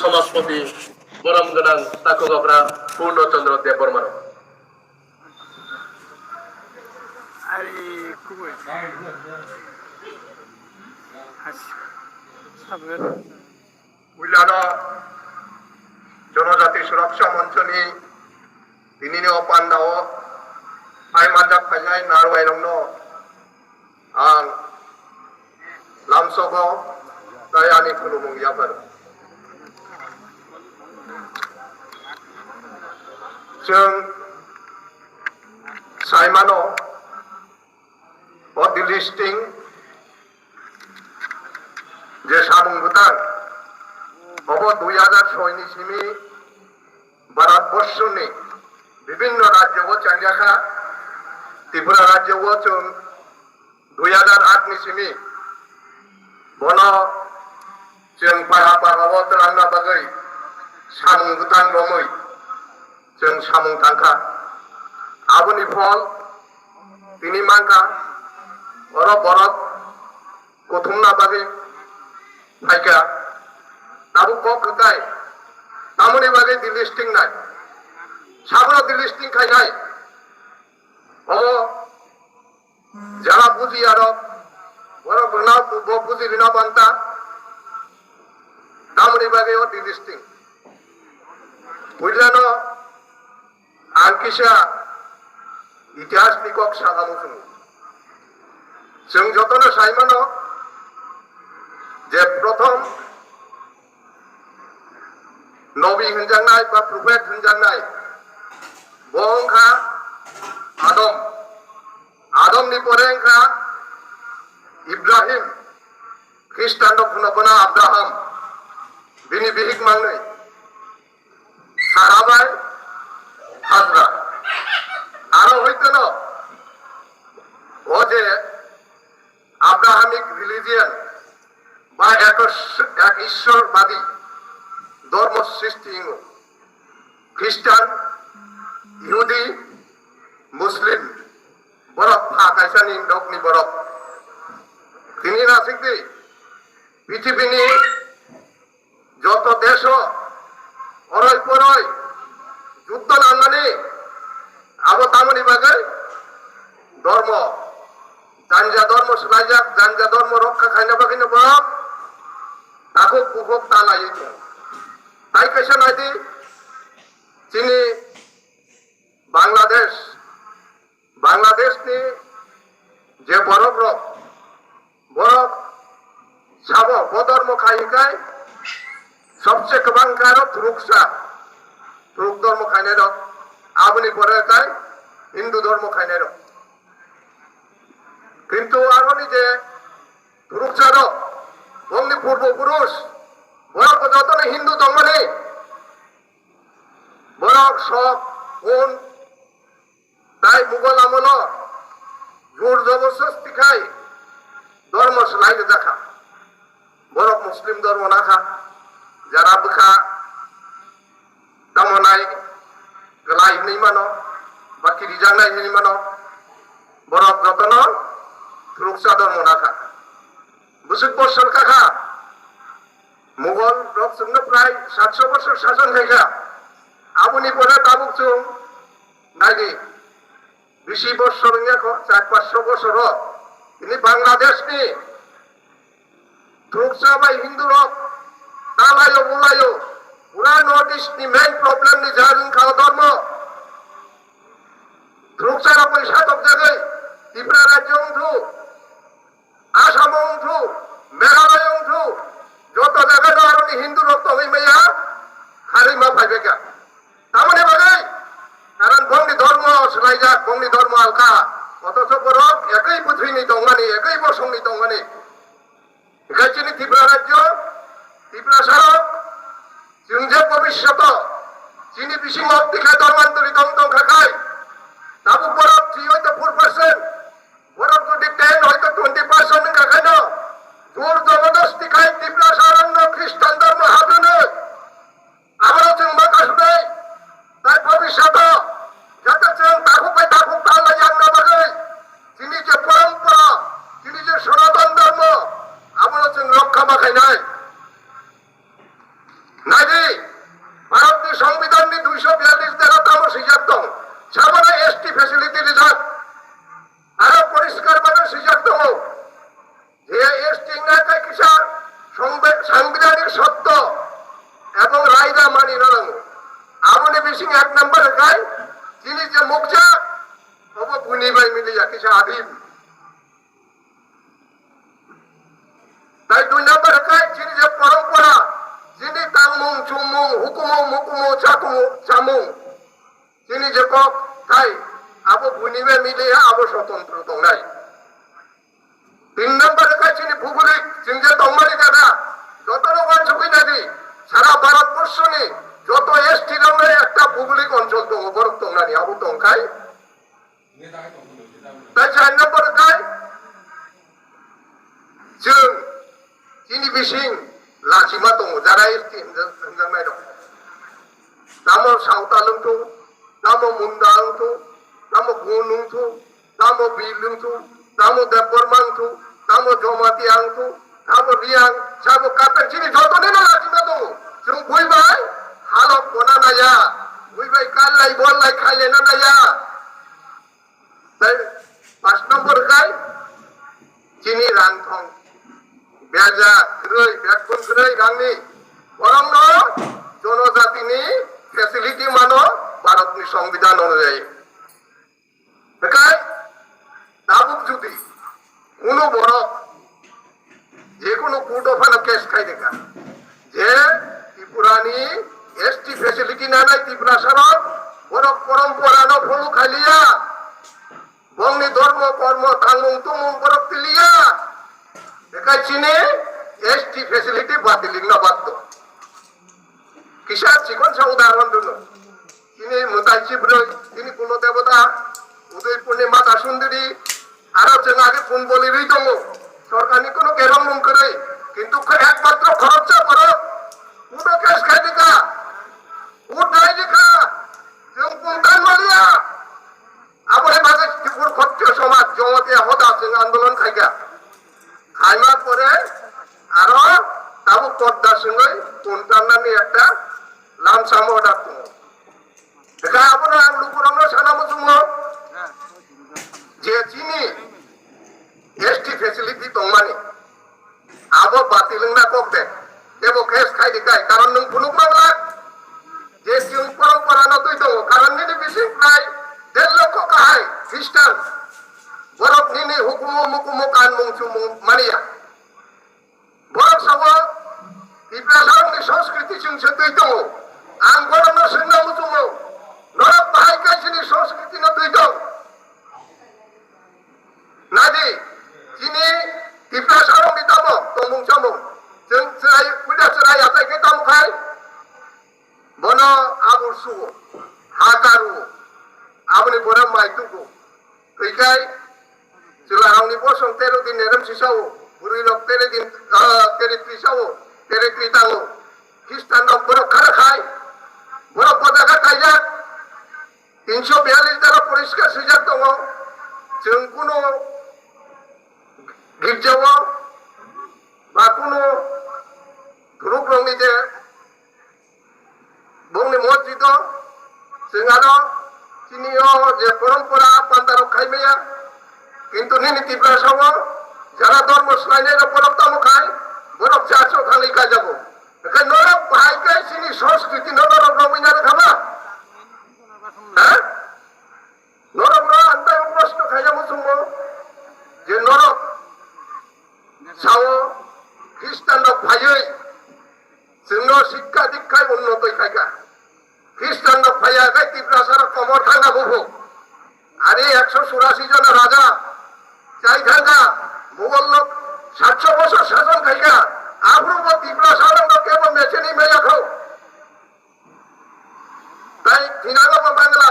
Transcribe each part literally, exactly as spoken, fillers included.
Samajpati, borom gwnang takhuk okra Purno Chandra Debbarma rok. Ari kubui. Has-, sabar. Puilano Jonojati Suraksha Monchoni tinini o pandao hai manjak phainai narwai rokno ang lamsogo tei ani khulumung yapharo. Chwng saimano, o delisting je samung bwtang, obo dui hajar soi ni simi Bharat borshoni bibinno rajyo o changjakha. Tripura rajyo o chwng dui hajar aat ni simi bono chwng para para o twlangna bagwi samung bwtang romwi chwng samung tangkha. Aboni phol tini mankha, oro borok kuthumna bagwi phaikha. Tabuk kok kwtai, tamoni bagwi delisting nai, sabono delisting khainai. Obo jara bujiya rok, borok rwna bo buji rwna banta, tamoni bagwi o delisting. Puilano ang kisa itihas ni kok sakamo chwng. Chwng jotono saimano je prothom Nobi hwnjaknai ba prophet hwnjaknai, bo wngkha Adam. Adam ni pore wngkha Ibrahim, Khristan rok hwno bono Abraham, bini bihik mangnwi Sara bai Hajra. Aro hwnkhe no o je Abrahamic religion ba ekos-, ek Ishwar badi dhormo srishti wngo. Khristan, Yahudi, Muslim, borok pha kaisani dokni borok. Tini nasikdi, pithibini joto deso oroi poroi juddo nangmani, abo tamoni bagwi dhormo, janja dhormo swlaijak, janja dhormo rokha khaina bagwino borok takhuk bukhuk ta laiwi tongo. Tai kaisa naidi, chini Bangladesh, Bangladesh ni je borok rok, borok sabo bo dhormo khai hwnkhe sobse kwbang khe aro Thuruksa, Thuruk dhormo khainai rok, aboni pore khai Hindu dhormo khainai rok. Kintu aroni je Thuruksa rok, bongni purbo purush, borok bo jotono Hindu tongmani, borok sok, un, Tai Mughal amolo jor joborosti khai dhormo swlai rwjakha. Borok Muslim dhormo nakha, jara bwkha tamo nai kwlai hwnwi mano, ba kirijaknai hwnwi mano, borok jotono Thuruksa dhormo nakha. Bwswk bosor kakha, Mughal rok chwngno prai satso bosor sason khaikha. Aboni pore tabuk chwng naidi, bisi bosor wngya kho, char paanch bosor o. Ini Bangladesh ni Thuruksa bai Hindu rok talaio bulaio, pura North East ni main problem ni jar wngkha o dhormo. Thuruksa rok bai satok jagwi Tripura rajyo wngthu. Asamo wngthu, Meghalaya wngthu, joto jaga no aroni Hindu rok tongwi maya, kharwi ma phaibaikha. Tamoni bagwi, karon bongni dhormo swlaijak, bongni dhormo alka, othocho borok ekwi bwthwini tongmani, ekwi bosongni tongmani. Hinkhe chini Tripura rajyo, Tiprasa rok, chwng je bhobishoto, chini bisingo twi khai dhormantoli tong tongkha khai, tabuk borok three hoito four percent, borok jodi ten hoito twenty percent wngkha khaino, jor jobodosti khai Tiprasa rokno Khristan dhormo habrwnwi, abono chwng ma kasubui, tai bhobishoto jate chwng takhuk bai takhuk talla yakna bagwi, chini je porompora, chini je Sanatan dhormo, abono chwng rokha ma khainai. Na Bharotni Songbidanni duiso biyallis dara tamo swijak tong, sabono S T facility rijak, aro poriskar bano swijak tongo. Je S T wngkha kisa songbe-, sangbidanik sotto ebong raida mani nango. Aboni bising ek number wngkha chini je mukjak, obo buni bai miliya kisa adim. Tai dui number wngkha chini je porompora, chini tangmung, chumung, hukumu, mukumu, chakumu, chamung. Chini je kok thai, abo buni bai miliya, abo sotantro tongnai. Tin number wngkha chini bhugolik, chwng je tongmani jaga, jotono uansugwi nadi, sara Bharat borshoni joto S T rokno ekta bhugolik onchol tongo, borok tongnani, abo tongkhai. Tai char number wngkhai, chwng chini bising lachima tongo, jara S T hwnjaknai rok. Tamo Sawtal wngthung, tamo Munda wngthung, tamo Gun wngthung, tamo Bil wngthung, tamo Debbarma wngthung, tamo Jamatia wngthung, tamo Riang, sabo Kapeng, chini jotoni no lachima tongo. Chwng bui bai halok bona naya, bui bai kallai bollai khailena naya. Tai pas number kai chini rang thong. Bejak kwrwi, bekkun kwrwi rangni. Borokno jonojatini facility mano Bharatni Songbidan onujayi. Bekai tabuk judi kuno borok je kuno court o phano case khai deka je Tripurani S T facility nanai Tiprasa rok borok porompora no follow khailiya. Bongni dormo, kormo, tangmung, tumung borok tiliya. Bekai chini S T facility batil wngna baddo. Kisa chikon sa udahoron dunu. Chini mwtai chibrwi, chini kuno debota, Udaipurni Mata Sundari, aro chwng age phone boli rwi tongo. Sorkarni kuno kerong mung kwrwi. Kintu kho ekmatro khoroksa borok. Udo case khai dika. Udo khai dika. Chwng pungtan maliya. Aboni bagwi Tripura Khatriya Samaj Jamatia Hoda chwng andolon khaikha. Khaima pore aro tabuk podda swngwi puntarnani ekta lamsamo order tongo. Hwnkhe abono ang lukurokno sana muchungo je chini S T facility tongmani. Abo batil wngna kok de. Tebo case khai di kai. Karon nwng phunuk ma glak. Je chwng porompora no twi tongo. Karon nini bising khai der lokho kahai Christian. Borok nini hukumu mukumu kanmung chumung maniya. Borok sabo Tiprasa rokni sanskriti chwng se twi tongo. Ang borokno swngna muchungo. Norok bahai kaisini sanskriti no twi tong. Nadi, chini Tiprasa rokni tamo tongmung chamung. Chwng chwrai, puida chwrai achai khe tamo khai? Bono abur sugo, ha karugo. Aboni pore mai tugo. Twi khai, chwla rokni bosong tero din nerem sisao, bwrwi rok tere din, ah, tere twi sao, tere twi tango. Khristan rok borok khara khai, borok boda kha kaijak. Tinso biyallis dara poriskar swijak tongo. Chwng kuno girjao ba kuno thurukrokni je bongni mosjido chwng ano chini o je porompora pandarok khai maya. Kintu nini Tiprasa o jara dormo swlainai rok borok tamo khai borok church o thangwi kaijago. Hwnkhe norok bahai khe chini sanskriti no norok romwi nani khama? Ha? Norok no ang tei proshno khaijamo chwngmo je norok sao Khristan rok phaiwi chwngno sikha dikkhai unnotoi khaikha. Khristan rok phaiya khe Tiprasa rok komor thangkha buphuk. Ani ekso churasi jona raja chai thangkha, Mughal rok satso bosor sason khaikha. Aphuru bo Tiprasa rok no kebo mecheni maya kho. Tai thinano bo Bangla.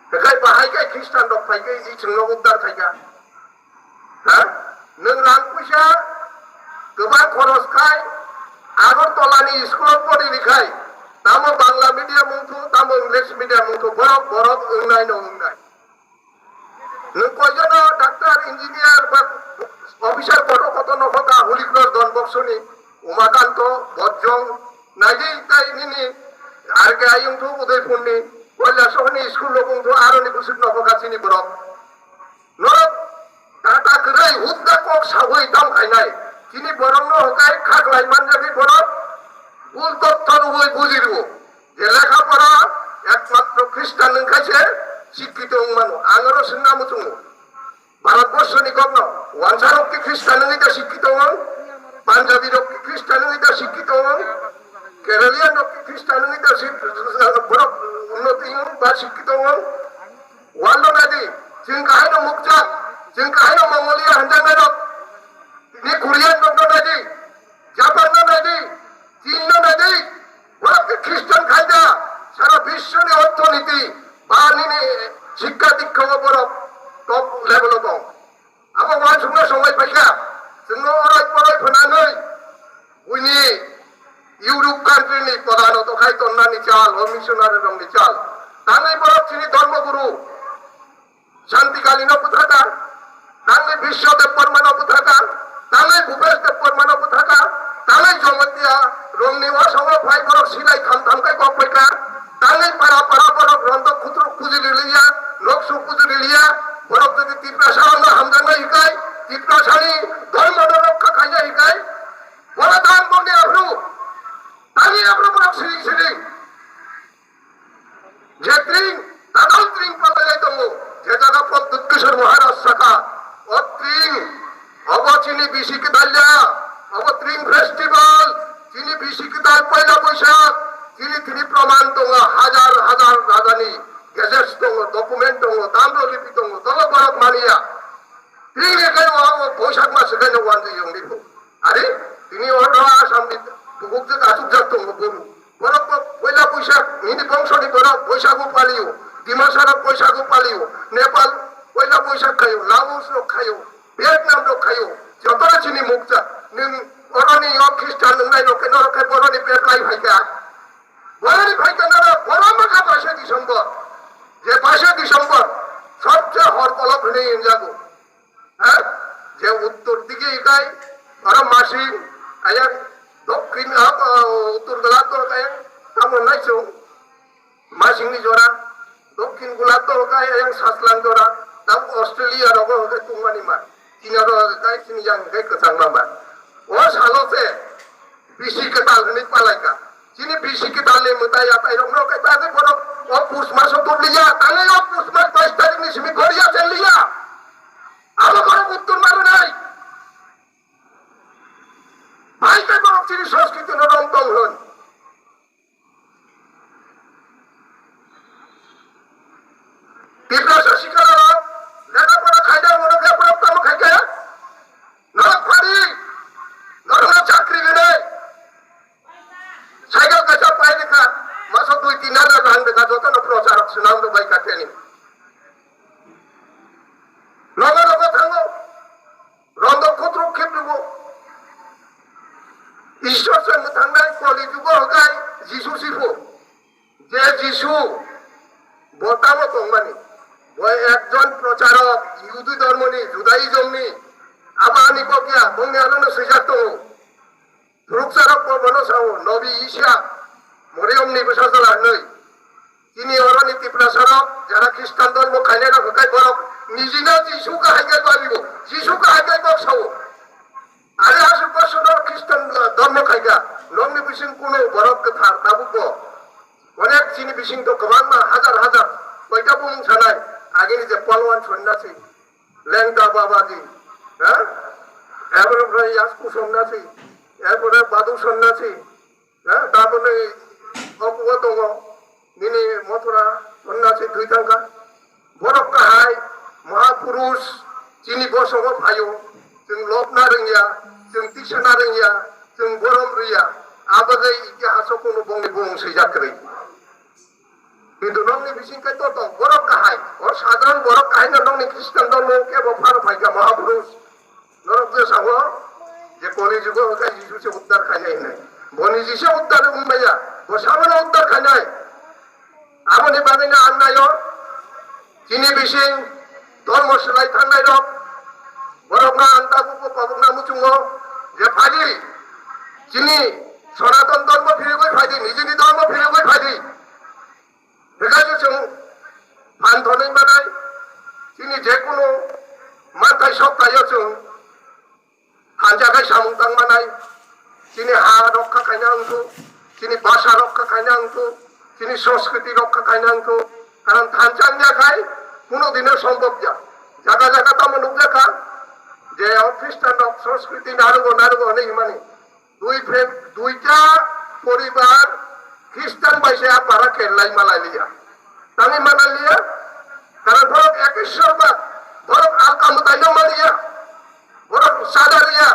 Bekhai bahai khe Khristan rok phai khe i chwngno uddar khaikha. Ha? Nwng rang puisa kwbang khoros khai Agartala ni school o pori rikhai. Tamo Bangla medium wngthu, tamo English medium wngthu, borok borok wngnai no wngnai. Nwng koijono doctor, engineer ba officer koto koto no hoda Holy Cross Don Bosco ni, Umakanto, Bojjong, Naidi tai nini R K ayung thu Udaipurni, Koilasohorni school rok wng thu aroni bwswk nokho kha chini borok. Norok tata kwrwi hukda kok sawi tong khainai. Chini borokno hwkai khaklai manjagwi borok bul totto rwui buji rwo. Je lekha pora ekmatro Khristan wng khaise sikkito wng mano. Ang oro swngna muchungo. Bharatborsoni kokno wansarok ki Khristan wngwi da sikkito wng, Punjabi rok ki Khristan wngwi da sikkito wng, Keralian rok ki Khristan wngwi da sik-, borok unnoti wng ba sikkito wng. Wallo nadi, chwng kahaino mukjak, chwng kahaino Mongolia hanjaknai rok, ni Korean rok no nadi, Japan no nadi, Chin no nadi, borok ke Christian khaida, sara biswni orthoniti ba nini sikka dikka o borok top level o tong. Abo uansukna songwi phaikha, chwngno orai porai phnanwi buini Europe country ni pradhan o tokhai tonnani chal, o missionary rokni chal. Tangwi borok chini dharma guru Shanti Kali no bwthaka, tangwi Biswa Debbarma no bwthaka, tangwi Bhupesh Debbarma no bwthaka, tangwi Jamatia rokni osago phai borok silai tham tham khe kok phaikha, tangwi para para borok rondok khutruk puji riliya, nok suk puji riliya, borok jodi Tiprasa no hamjaknai hikai, Tiprasani dharma no rokha khainai hikai, bola tang bongni aphru, tangwi aphru borok siring siring. Je tring, tadal tring palai tongo, je jaga Pradyut Kishore Maharaj sakha, o tring, obo chini bisi kwtal ya, obo tring festival, chini bisi kwtal poila Boishak, chini tini proman tongo, hajar hajar rajani gazette tongo, document tongo, tamro lipi tongo, tolo borok maniya. Tini khe o, o Boishak mas khe no wanjwi yong lipo. Are, tini o Assam ni bukuk je achuk jak tongo boru. Borok bo poila Boishak, nini bongso ni borok Boishak bo palio, Dimasa rok Boishak bo palio, Nepal poila Boishak khaio, Laos rok khaio, Vietnam rok khaio, joto no chini mukjak. Nwng oroni o Christian nwngnai rok khe norok khe boroni pek lai phaikha. Boroni phaikha norok, boro wngkha baisa December. Je baisa December, sobse hor kolok hinwi wngjago. Ha? Je uttor dike ikai, oro masing, ayang dokkin, ah, ah, uttor golat to ayang, tamo naisung, masingni jora, dokkin golat to kai ayang saslang jora, tam Australia rogo kai tungmani ma, China rogo kai chini yang kai kwchangma ma. O salo se, bisi kwtal hinwi palaikha. Chini bisi kwtalni mwtai atai rokno khe tangwi borok o pus maso tubliya, tangwi o pus mas bais tarikni simi goriya chenliya. Abo borok uttor manwi nai. Bai khe borok chini sanskritino rong tong hwn. Tiprasa sikara rok lekha pora khaida, borok lekha pora tamo khaikha. Norok phari, norok chakri rinai. Cycle kaisa pai rikha, masa dui tin hajar rang rikha, jotono prochar swnam rwbai kha training. Nogo nogo thango, rondok khutruk khip rwgo. Ishwar se mwthangnai Kali jugo hwkai Jisu sipho. Je Jisu bo tamo tongmani, bo ekjon procharok, Yahudi dhormoni, Judaismni, abo ani kok ya, bongni anono swijak tongo. Phwrwkcharok bo bono sao, Nobi Isa, Moriyomni bwsajwla hwnwi. Chini oroni Tiprasarok, jara Khristan dhormo khainairok hwnkhe borok nijino Jisu kahai khe babibo, Jisu kahai khe kok sao. Are aswk bosonor Khristan dhormo khaikha, nokni bising kunu borok kwthar tabukbo. Onek chini bising to kwbangma hajar hajar koita bumung sanai, agini je Palwan sonnasi, Lengta Babaji, ha? Erpore Yasku sonnasi, erpore Badu sonnasi, ha? Taboni okugo tongo, nini Mothura sonnasi thwi thangkha. Borok kahai, Mahapurush, chini bosongo phaio, chwng lobna rwngya, chwng tiksana rwngya, chwng borom rwya, abo je itihaso kunu bongni bumung swijak kwrwi. Kintu nokni bising kai to tong, borok kahai, o sadharon borok kahai no nokni Khristan dhormo kebo phano phaikha Mahapurush. Norok je sao je Kali jugo hwnkhe Jisu se uddar khainai hinwi. Bo niji se uddar wngmaya, bo sabono uddar khainai. Aboni bagwino ang naio, chini bising dhormo swlai thangnairok, borokno ang tabukbo kobokna muchungo je phadi chini Sonaton dhormo phirigwi phaidi, nijini dhormo phirigwi phaidi. Hikaise chwng phan thonwi manai, chini jekunu manthai soktaio chwng hanjakhai samung tang manai, chini ha rokha khaina wngkhu, chini bhasha rokha khaina wngkhu, chini sanskriti rokha khaina wngkhu. Karon thansa wngya khai kuno dino sombhob ya. Jaga jaga tamo nukjakha je o Christian rok sanskriti narugo narugo hwnwi himani. Dui fam-, duita poribar Christian bai se a para kerlai malai liya. Tangwi malai liya. Karon borok ekisor ba, borok alka mwtai no maliya. Borok sada liya.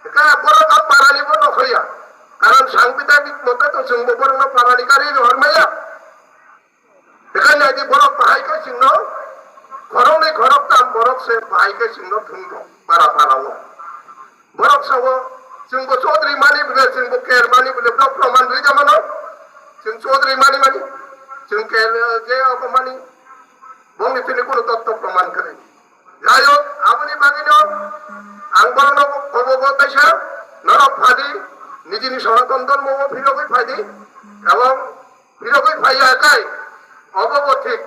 Ka borok a para ni bo nokhoya. Karon sangbidanik mote to chwng bo borok no para ni kari rohor maya. Bekhai naidi borok bahai khe chwngno khoroknwi khoroktham borok se bahai khe chwngno thwngno para para o. Borok sao chwngbo Chaudhary mani bwle chwngbo Ker mani bwle borok proman rwja mano. Chwng Chaudhary mani mani chwng Ker je obo mani bongni thini kuno totto proman kwrwi. Jai hok, aboni bagwino ang borokno kobogo kaisa norok phadi nijini Sanatan dhormo o phirogwi phaidi ebong phirogwi phaiya kai obo bo thik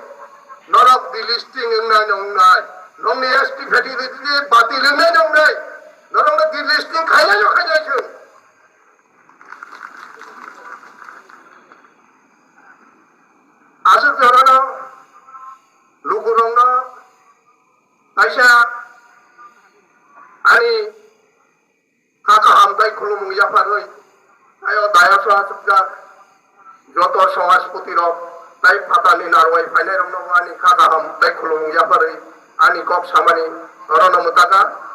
norok delisting wngnai no wngnai nongni S T validity batil wngnai no wngnai norokno delisting khainai no khainai chwng aswk jorano lukurokno kaisa ani kha kaham tei khulumung yapharwi tei o dayaswa aswkjak joto samajpoti rok tei phatarni narwai phainai rokno bo ani kha kaham tei khulumung yapharwi ani kok samani orono mwtaka.